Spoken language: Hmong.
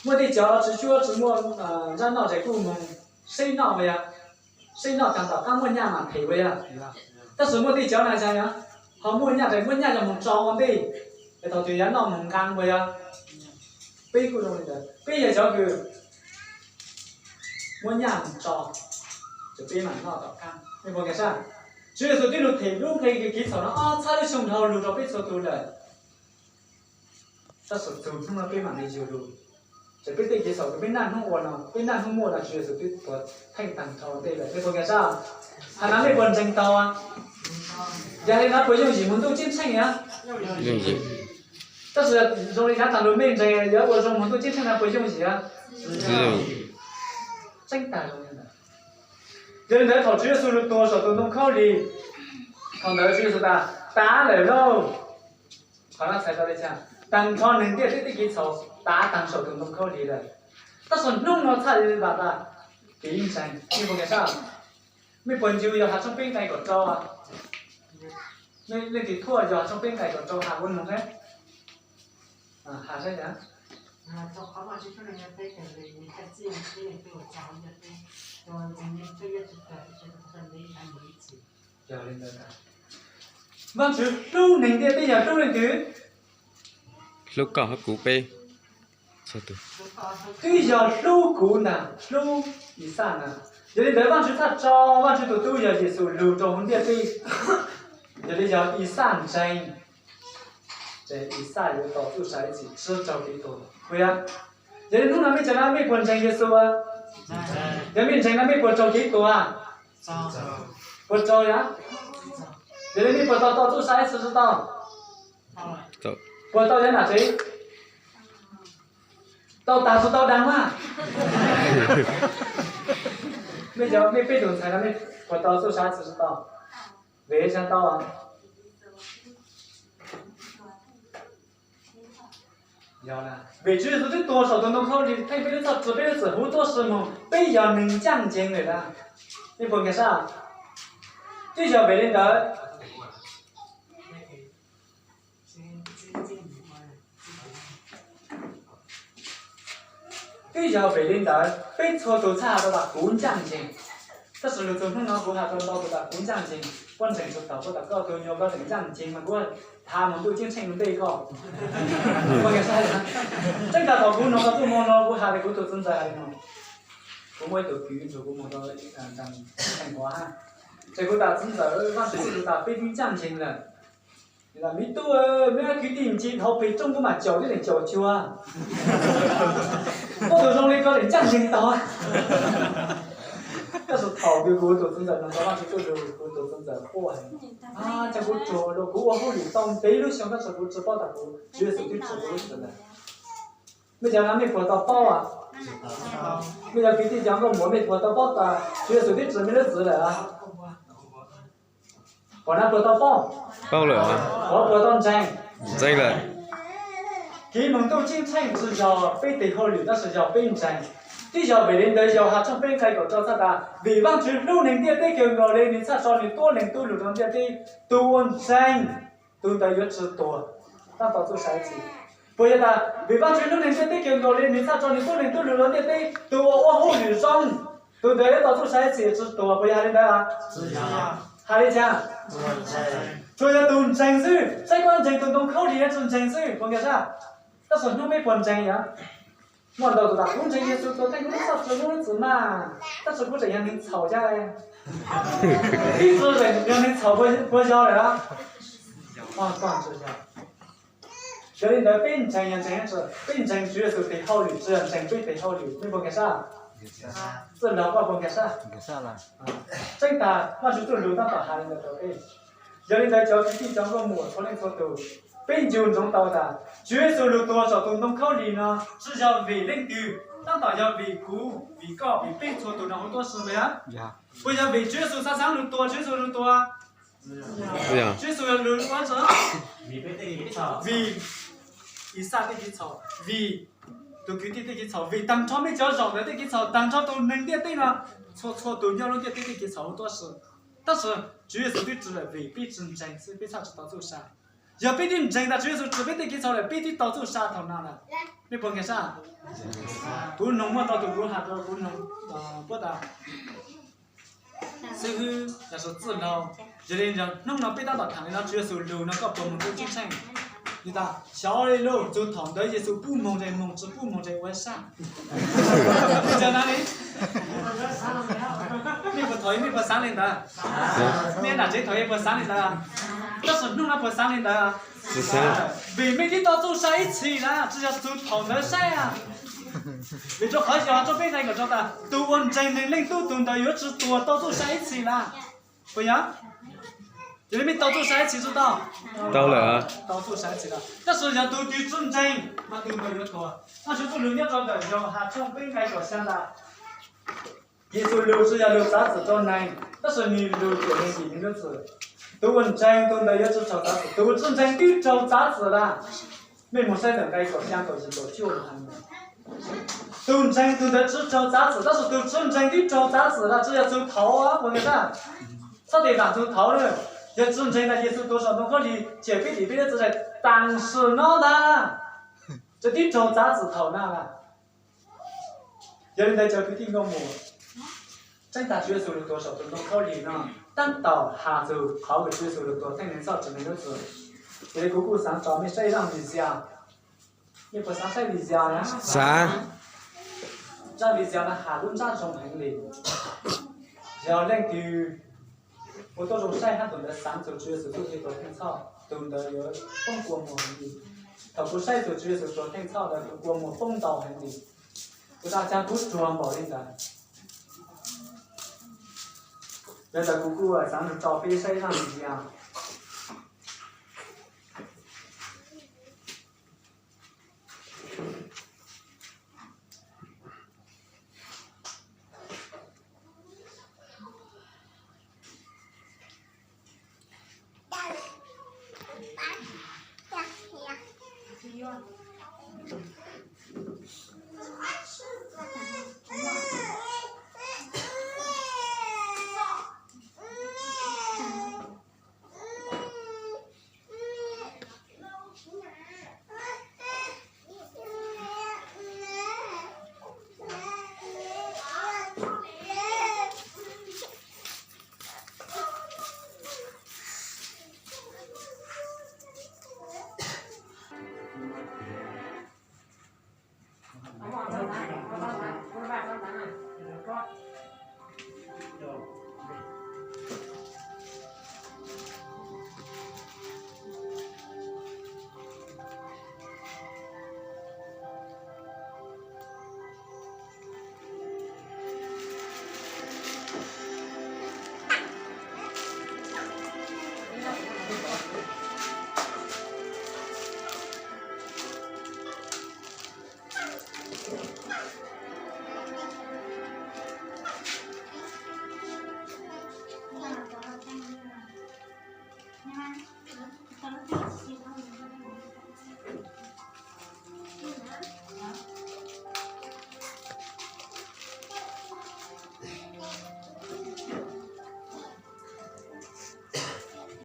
Muaj tej cov tsis cuab tsis muaj zaj noj ces kuj moog seb noj ua yog, seb noj taag tom qaab muaj nyaj mas phem ua yog. Tab sis muaj tej cov na cas yog ho muaj nyaj ces muab nyaj coj moog tso ua ntej, es thaum twg yuav noj moog nqaa ua yog. Peb kuj zoo li ntawd, peb yog cov kws muab nyaj moog tso, ces peb mam noj tom qaab. Nej puas nkag sab? Tswv Yexus tib lug them lub nqe kev txhaum no ob txhiab lub xyoo dhau lug rau peb txhua tug lawm. Tab sis txug hnub no peb mam li yug lug, ces peb tej kev txhaum kws peb naj hnub ua no, peb naj hnub muaj no Tswv Yexus twb tuav theej taag nrho ntej lawm. Nej puas nkag sab? Has no mej puas ntseeg tau? Yog li no puas yooj yim moog ntuj ceeb tsheej? Tab sis zoo li nyav taag lug mej ntseeg yuav ua zoo moog ntuj ceeb tsheej no puas yooj yim? Tseeb taag zoo li ntawd. Yog li ntawd thaum Tswv Yexus lug tuag saum tus ntoo khaub lig, thaum ntawd Tswv Yexus tas, tav lawm lauj. Qhov no txhais tau li cas? Taag nrho neeg ntiaj teb tej kev txhaum tav taag saum tus ntoo khaub lig lawm. Tab sis hnub no txhaj li vam tas kev ntseeg. Nej puas nkag sab? Mej puas ncu Yauhas tshooj peb nqe kaum rau? Leej twg thuam Yauhas tshooj peb nqe kaum rau has ua noog saib. Has saib. Vaajtswv hlub neeg ntiaj teb yog hlub leej twg? Hlub koj hab kuv peb txhua tug. Twb yog hlub kuv ntag, hlub Ixaj ntag. Yog li ntawd Vaajtswv txhaj tso Vaajtswv tug tub yog Yexus lug rau huv ntiaj teb. Yog li yog Ixaj ntseeg, ces Ixaj yuav tau txuj sa ib txhis tsi raug kev tuag. Puas yog? Yog li hnub no mej cov na mej puas ntseeg Yexus? Yog mej ntseeg no mej puas raug kev tuag? Puas raug yog? Yog li mej puas tau tau txuj sa ib txhis tsi tau? Puas tau yog nam tsev? Tau tas tsi tau dag mas. Mej cov mej peb tug ntxhais no mej puas tau txuj sa ib txhis tsi tau? Vim li cas tau? Vim Tswv Yexus twb tuag saum tus ntoo khaub lig theej peb lub txhoj txwm, peb lub txwm huv tuab si moog, peb yog neeg ncaaj nceeg lawm na. Nej puas nkag sab? Twb yog vim li ntawd, twb yog vim li ntawd peb txhua tug txhaj has tau tas kuv ncaaj nceeg. Tab sis lug txug hnub no kuv has tau ntau tug tas kuv ncaaj nceeg, puab ntseeg tsi taug, puab tas koj tug nyuas koj tseem ncaaj nceeg mas kuv thav moog ntuj ceeb tsheej lug ntej koj. Tseeb tas thaum kuv noog koj txuj moo no kuv has li kuv tug txiv ntxawm has li no. Kuv muaj ib tug kwv nrug kuv moog rau Xeem Pov hab, ces kuv tas txiv ntxawm, Vaajtswv txuj lug tas peb twb ncaaj nceeg lawm. Miv tub, meb kwv tij nce dhau peg rooj kuv mam caum tib leeg caum cuag. Koj tug zoo li koj tseem ncaaj nceeg taug. Tab sis thaum kws kuv tug txiv ntxawm noog tau Vaajtswv txuj lug, kuv tug txiv ntxawm quaj, coj kuv tsuag dua, kuv ua hauj lwm tau ntev lub xyoo tab sis kuv tsi paub tas kuv, Tswv Yexus twb tsim kuv lub txim lawm. Mej cov no mej puas tau paub? Mej cov kwv tij cov nkauj muam mej puas tau paub tas Tswv Yexus twb tsim mej lub txim lawm? Puas no puas tau paub? Paub lawm. Puas tau ntseeg? Ntseeg lawm. Kev moog ntuj ceeb tsheej tsi yog peb tes hauj lwm tab sis yog peb ntseeg. Twb yog vim li ntawd Yauhas tshooj peb nqe kaum rau txhaj tas, vim Vaajtswv hlub neeg ntiaj teb kawg nkaus li nws txhaj tso nws tuab leeg tub lug rau ntiaj teb, tus uas ntseeg tus ntawd yuav tsi tuag, tab tom txuj sa ib txhis. Puas yog tas vim Vaajtswv hlub neeg ntiaj teb kawg nkaus li nws txhaj tso nws tuab leeg tub lug rau ntiaj teb, tus uas ua hauj lwm zoo, tus ntawd yuav tau txuj sa ib txhis tsi tuag, puas yog hais li ntawd? Hais li cas? Tsuas yog tus ntseeg xwb, saib koj ntseeg tus ntoo khaub lig tsi ntseeg xwb, puas nkag sab? Tab sis hnub peb puas ntseeg yog? Muaj ntau tus tas kuv ntseeg Yexus tus theej kuv lub txhoj txwm, kuv lub txim mas, tab sis kuv tseem yog neeg txhaum thiab. Ib txwm tseem yog neeg txhaum puas yog lawm? Yog li ntawd peb ntseeg yog ntseeg, peb ntseeg Tswv Yexus tes hauj lwm tsi yog ntseeg peb tes hauj lwm, nej puas nkag sab? Txwj Laug koj puas nkag sab? Tseeb tas Vaajtswv txuj lug tab tom has li ntawd rau peb. Yog li ntawd cov kwv tij cov nkauj muam txhua leej txhua tug, peb ncu ntsoov tau tas Tswv Yexus lug tuag saum tus ntoo khaub lig no tsi yog vim leej twg, tab tom yog vim kuv, vim koj, vim peb txhua tug no huv tuab si puas yog? Puas yog vim Tswv Yexus xav xaav lug tuag Tswv Yexus lug tuag? Tswv Yexus lug ua tsi? Vim Ixaj tej kev txhaum, vim tus kwv tij tej kev txhaum, vim taag nrho mej cov zaum ntawd tej kev txhaum, taag nrho tus neeg ntiaj teb no, txhua txhua tus nyob lub ntiaj teb tej kev txhaum huv tuab si. Tab sis Tswv Yexus twb tsim lawm vim peb tsi ntseeg xwb peb txhaj tsi tau txuj sa. Yog peb twb ntseeg tas Tswv Yexus tsim peb tej kev txhaum lawm peb twb tau txuj sa thaum no lawm. Nej puas nkag siab? Kuv noog muaj tau tus kuv has rau kuv noog puab tas xib hwb Yas Xus Txwj Laug. Yog li hnub no peb tab tom tham li no Tswv Yexus lug no koj puas moog tub tub tsheej? Li tas xyov li lauj, txug thaum ntawd Yexus pub moog ces moog, tsi pub moog ces ua sab. Li cas na li? Mej puas thaum, mej puas xaav li ntawd? Mej nam tsev thaum puas xaav li ntawd? Tab sis hnub no puas xaav li ntawd? Vim mej twb tau txuj sa ib txhis na, tsi yog txug thaum ntawd saib. Vim rau qhov yog tso peb nqe kom tso tas tus uas ntseeg Neeg Leej Tub tus ntawd yuav tsi tuag tau txuj sa ib txhis na. Puas yog? Yog li mej tau txuj sa ib txhis tsi tau? Tau lawm. Tau txuj sa ib txhis lawm. Tab sis yog tus twg tsi ntseeg mas tus ntawd yuav tuag. Vajtswv txuj lug nyob rau ntawm Yauhas tshooj peb nqe kaum xya tas Yexus lug tsi yog lug txav txim rau neeg, tab sis nwg lug cuam neeg dim nwg lub txim. Tus uas ntseeg tus ntawd yuav tsi raug txav txim, tus uas tsi ntseeg twb raug txav txim lawm. Mej moog saib ntawm nqe kaum xya kaum yim kaum cuaj. Tus ntseeg tus ntawd tsi raug txav txim, tab sis tus tsi ntseeg twb raug txav txim lawm, tsi yog txug thaud puas nkag siab? Txhob tes vaam txug thaud na, yog tsi ntseeg tas Yexus tuag saum ntoo khaub lig, ces peb dim peb lub txim taag sim no ntag, tsi twb raug txav txim thaum na lawm. Yog li ntawd cov kwv tij nkauj muam, tseeb tas Tswv Yexus lug tuag saum tus ntoo khaub lig no, tab tom has txug qhov uas Tswv Yexus lug tuag theej neeg txhoj tsim neeg lub txim. Yog li kuv kuj xaav tso mej saib zaaj video. Mej puas xaav saib video na? Xaav. Zaaj video no has lub ntsab zoo heev li. Yog leej twg ua tuab zoo saib hab tus ntawd xaav txug Tswv Yexus txuj kev tuag theej txhoj, tus ntawd yuav poob kua muag heev li. Thaum kuv saib txug Tswv Yexus tuag theej txhoj ntawd kuv kua muag poob ntau heev li. Kuv xaav caag kuv ruag npaum li ntawd. Yog ntawd kuv kuj xaav tso peb saib zaaj video.